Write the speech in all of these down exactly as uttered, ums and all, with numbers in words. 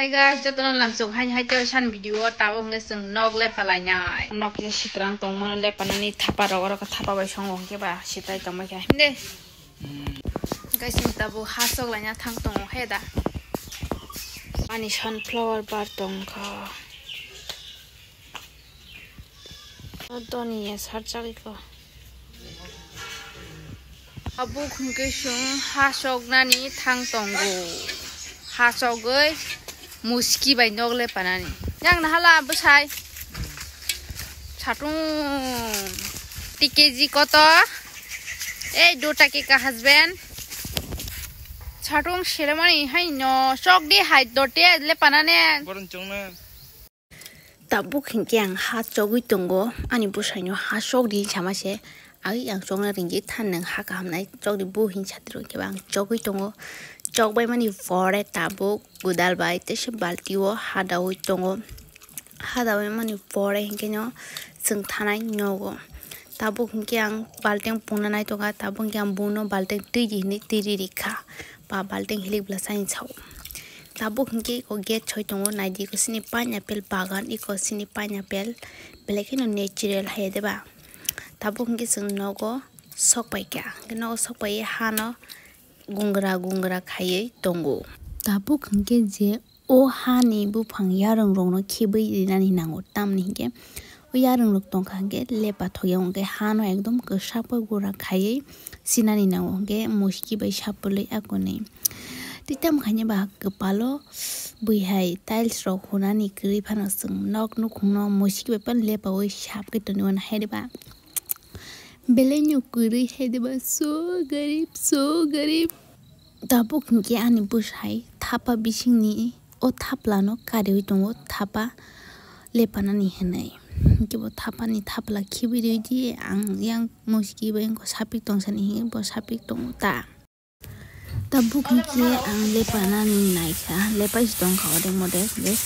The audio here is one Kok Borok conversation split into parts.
Hey guys, jotono lamsong hai hai to san video o tabuk hwnkhe chwng nok lepa lainai. Nok kisa sitrang tongmano lepanani thapa rok, oro khe thapa bai songo hwnkhe ba sitrai tongbai kha. Hinde. Guys, chwng tabuk ha sok laina thang tongo he da. Ani sunflower bar tongkha. O doni ya sarjak iko. Tabuk hwnkhe chwng ha choknani thang tongo. Ha chogwi muski bai nok lepanani. Yang nahala bwsai. Satung. T K G koto? Ei, do ta ke ka husband? Satung selemani hai no. Chok di hai dote lepanane. Borong chongna. Tabuk hinkhe ang ha chogwi tongo, ani bwsaino ha chokdi sama se, ai ang chokna ringdi than nwng ha kaham nai chokdi bo hin satiro hinkhe ba ang chogwi tongo. Chokbai mani pore tabuk godal bai tei se balti o ha daui tongo. Ha daui mani pore hinkhe no chwng thanai nogo. Tabuk hinkhe ang balteng pungna naitokha, tabuk hinkhe ang buno balteng twi di hinwi twi ri rikha, ba balteng hilik bwla chani sao. Tabuk hinkhe iko gate soi tongo, naidi iko chini pineapple bagan, iko chini pineapple belai kheno natural hai de ba. Tabuk hinkhe chwng nogo sok paikha, hinkhe nogo sok paiwi hano gungra gungra khaiwi tongo. Tabuk hinkhe je o hani buphang yarwng rokno khibwi rinani nango, tamni hinkhe o yarwng rok tongkha hinkhe lepa thokya, hinkhe hano ekdom kwchak bai gura khaiwi sinani nango, hinkhe muski bai sapulwi akonwi. Tei tamo khaina ba kwpalo bwihai tiles rok hunani kwrwi phano chwng nok nukhungno muski bai phano lepaui sap khe tongwi mano hai de ba. Belai no kwrwi hai de ba, so garib, so garib. Tabuk hinkhe ani bwsai thapa bisingni o thaplano kariui tongo, thapa lepanani hinwi. Hinkhe bo thapani thapla khibwi rwidi, ang yang muski bai wngkha sapik tongsani hinwi bo sapik tongo ta. Tabuk hinkhe ang lepanani naikha, lepai se tongkha odek modek, hinkhe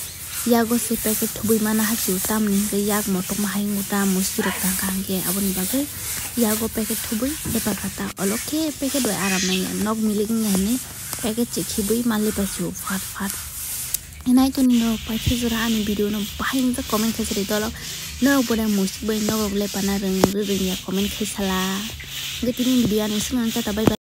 yago se packet thubui mana hachio, tamni hinkhe yak motokma hai wngkha ta, muski rok tangkha hinkhe, aboni bagwi yago packet thubui lepakha ta. Olo khe packet bai aram nangya, nok milik wngya hinwi packet se khibui ma lepaisio fat fat. Naitonwi norok paithago jora ani video no bahai wngjak comment khe sari dolok, norok bo muski bai nokrok lepana rwng rwngya comment khe sala. Hinkhe tini video ani swngo tata bye bye.